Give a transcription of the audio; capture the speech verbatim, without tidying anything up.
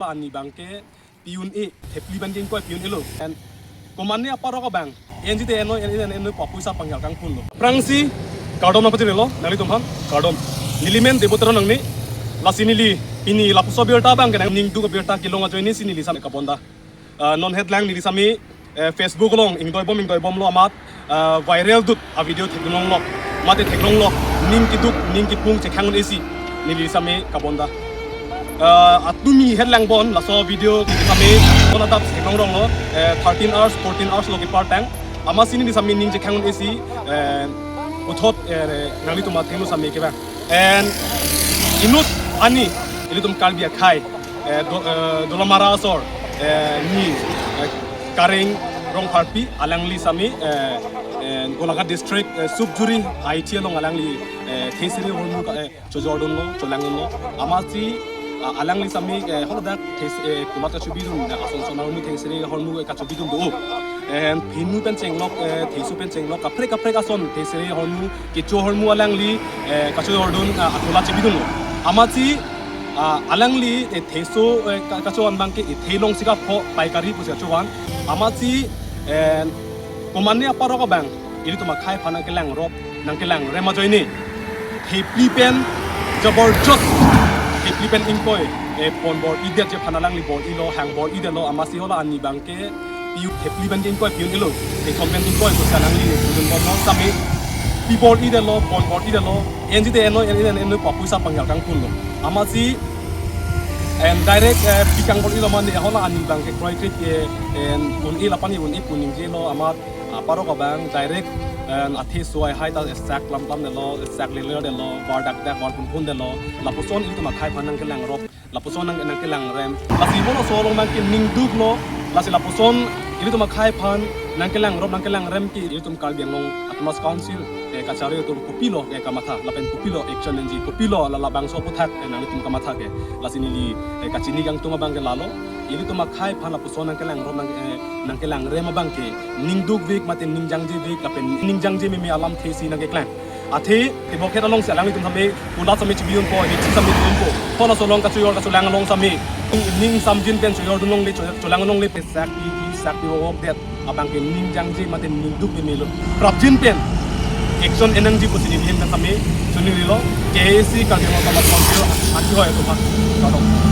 Arni abangke pi un-e, thepli pen ke ingkoi pi un-elo. And komatne aparok abang, enji te eno, en, en, en, eno papuisa panggal kangpun lo. Aphrangsi, kardom nangpachirilo, nanglitum aphan, kardom. Neli men Debo Teron nangne, lasi neli, pini lapuson abirta abangke nangning duk abirta kelong ajoine si neli sami kabonda. Ah, non headline neli sami, eh, Facebook along, ingdoibom, ingdoibomlo amat, ah, viral dut, a video theklonglok, mate theklonglok, ning keduk, ning kepung chekhang un-e si, neli sami kabonda. Ah, atumi headline bon, laso video kiti sami, bon adap theklongronglo, eh, thirteen hours, fourteen hours lo kepartang, amatsi neli sami ning chekhang un-e si, eh, puthot, eh, nanglitum athengno sami kevang. And inut ani, ilitum Karbi akhei, eh, do, eh, Dolamara asor, eh, ni, eh, Kareng Rongpharpi, alangli sami, eh, eh, Golaghat district, eh, Supjuri, I T along alangli, eh, thesere ahormu, eh, chojordunlo, cholangdunlo. Amatsi, ah, alangli sami, eh, holodak, thes, eh, kulat kachobidun, eh, ason son ahormu thesere ahormu, eh, kachobidun do. Eh, phinu pen chenglok, eh, theso pen chenglok, kaprek kaprek ason thesere ahormu, kecho ahormu alangli, eh, kachojordun, ah, akulat chebidunlo. Amatsi, ah, alangli, eh, theso, eh, ka-, kachovan abangke, eh, thelong sika pho paikari pusi kachovan. Amatsi, eh, komatne aparok abang, ilitum akhei aphan nangkelangrop, nangkelangrem ajoine, thepli pen, jaborjost, thepli pen ingkoi, eh, pon bor-idet je aphan alangli bor-ilo, hang bor-idetlo, amatsi hala arni abangke, pi un-, thepli pen ke ingkoi pi un-elo, thethom pen ingkoi pusi alangli, pi un-e bomlo sami, pi bor-idetlo, pon bor-idetlo, enji te eno, en, en, en, eno papuisa panggal kangpun lo. Amatsi, and direct, eh, pi kang bor-ilo mane hala arni abangke kroikre ke, and un-e lapu an un-e pu ningjelo amat, aparok abang direct, and atheso ahaihai ta sak lam lam detlo, sak leler detlo, bar dak dak bar phun phun detlo, lapuson ilitum akhei aphan nangkelangrop, lapuson nang, nangkelangrem. Lasi bon aso along abangke ning duklo, lasi lapuson ilitum akhei aphan nangkelangrop, nangkelangrem ke ilitum Karbi Anglong Autonomous Council, eh, kachari atum kopilo, eh, kamatha, lapen kopilo action enji, kopilo la labangso aphuthak, eh, nanglitum kamatha ke. Lasi neli, eh, kachini kangtung abangke lalo, ilitum akhei aphan lapuson nangkelangrop, nang, eh, nangkelangrem abangke, ning dukvek mate ning jangjevek, lapen ning jangje meme alamthe si nangkeklang. Athe, tebokhet alongsi alanglitum sami, kulat sami chebidunpo, hithi sami chebidunpo. Halaso along kachojor kacholang along sami, ning samjin pen chojordun longle, cho-, cholang longle pen sak pi, pi sak pi wok det abangke ning jangje mate ning duk memelo. Prapjin pen action en nangji pusi neli ahin pen sami choningrilo, K A A C Karbi Anglong Autonomous Council, aki hoi atum ha. Kardom.